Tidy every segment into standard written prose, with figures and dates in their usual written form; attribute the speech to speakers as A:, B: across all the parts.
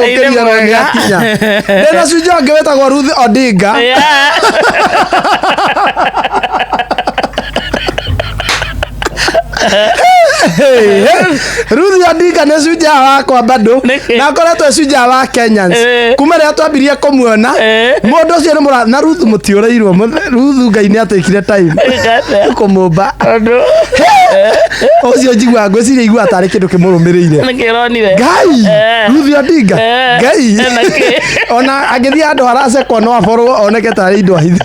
A: Ũkĩria na
B: mwega.
A: nĩakinya. Ndĩna cunjĩ ũngĩ wĩtagwo Ruth Odinga. Hey, hey. Ruth Odinga nĩ cunjaa wakwa bado.
B: Nĩkĩ?
A: Na akoretwo e cunjaa wa Kenyans. Kuma rĩrĩa twambirie kũmuona mũndũ ũcio nĩ mũra na Ruth mũtiũrĩirwo. Ruth Ngai nĩ atĩkire time kũmũmba.
B: Tondũ
A: Ũcio njiguaga ngwĩciria iguaga tarĩ kĩndũ kĩmũrũmĩrĩire.
B: nĩkĩ ũronire?
A: Ngai Ruth Odinga Ngai
B: Na kĩ?
A: Ona angĩthiĩ handũ haracekwo no aborwo oneke tarĩ indo ahithe.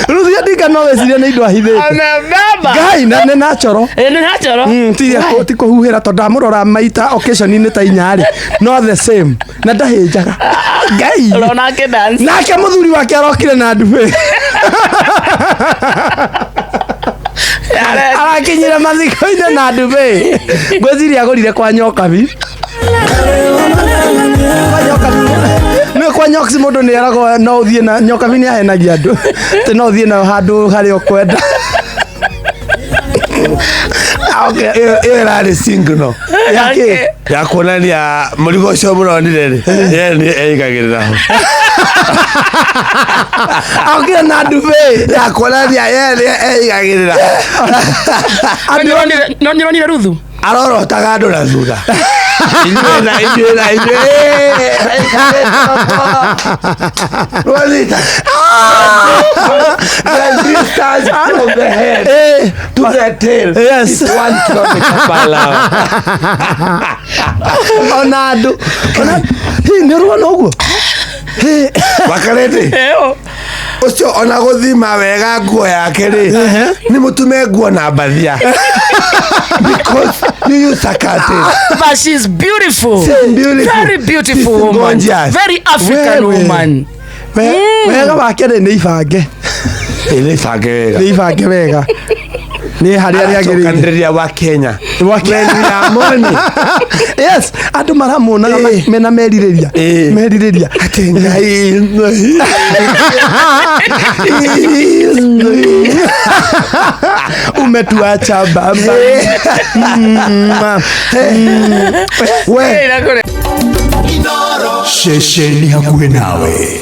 A: Ruth Odinga no wĩcirie nĩ indo ahithĩte.
B: Amebeba.
A: Ngai na nĩ natural.
B: Nĩ natural.
A: Ti kũhuhĩra tondũ ndamũrora maita occasion-inĩ ta inya rĩ, no the same na ndahĩnjaga. Ngai.
B: Ũrona akĩdance.
A: Nake mũthuri wake arokire na ndubĩ. Arakinyire mathiko-inĩ na ndubĩ. Ngwĩciria agũrire kwa Nyokabi. Kwa Nyokabi. Nĩ kwa Nyoks mũndũ nĩ eragwo no ũthiĩ na Nyokabi nĩ ahenagia andũ. Atĩ no ũthiĩ nayo handũ harĩa ũkwenda.
C: Okay, ĩyo ĩrarĩ signal
A: Yakĩ?
C: Ya kuonania mũrigo ũcio mũronire rĩ, ye nĩ eigagĩrĩra ho.
A: Okire na ndubĩ.
C: Ya kuonania ye nĩ eigagĩrĩra.
B: No nĩũronire Ruthu?
C: Arorotaga andũ na thutha. Inyuĩ na inyuĩ na inyuĩ. Rwazita. The distance from the head to the tail is 1 kilometer per hour.
A: Ona andũ. Ona hihi nĩ ũruona ũguo?
C: Wakarĩndĩ
B: Ĩyo.
C: Ũcio ona gũthima wega nguo yake rĩ, nĩ mũtume nguo na mbathia because you use a curtain.
B: But she's beautiful.
C: She's beautiful.
B: Very beautiful
C: She's
B: woman.
C: gorgeous.
B: Very African
A: Wewe.
B: woman.
A: Wega wake rĩ nĩ ibange.
C: Ĩ, nĩ ibange wega.
A: Nĩ ibange wega. Nĩ harĩa rĩagĩrĩire.
C: Aracokanĩrĩria wa Kenya.
A: Wa Kenya.
C: When we are money.
A: Yes, andũ maramuonaga mena merirĩria. Merirĩria.
C: Atĩ Ngai.
A: Umetuacha baba.
C: We.
D: Ceceni hakuhĩ nawe.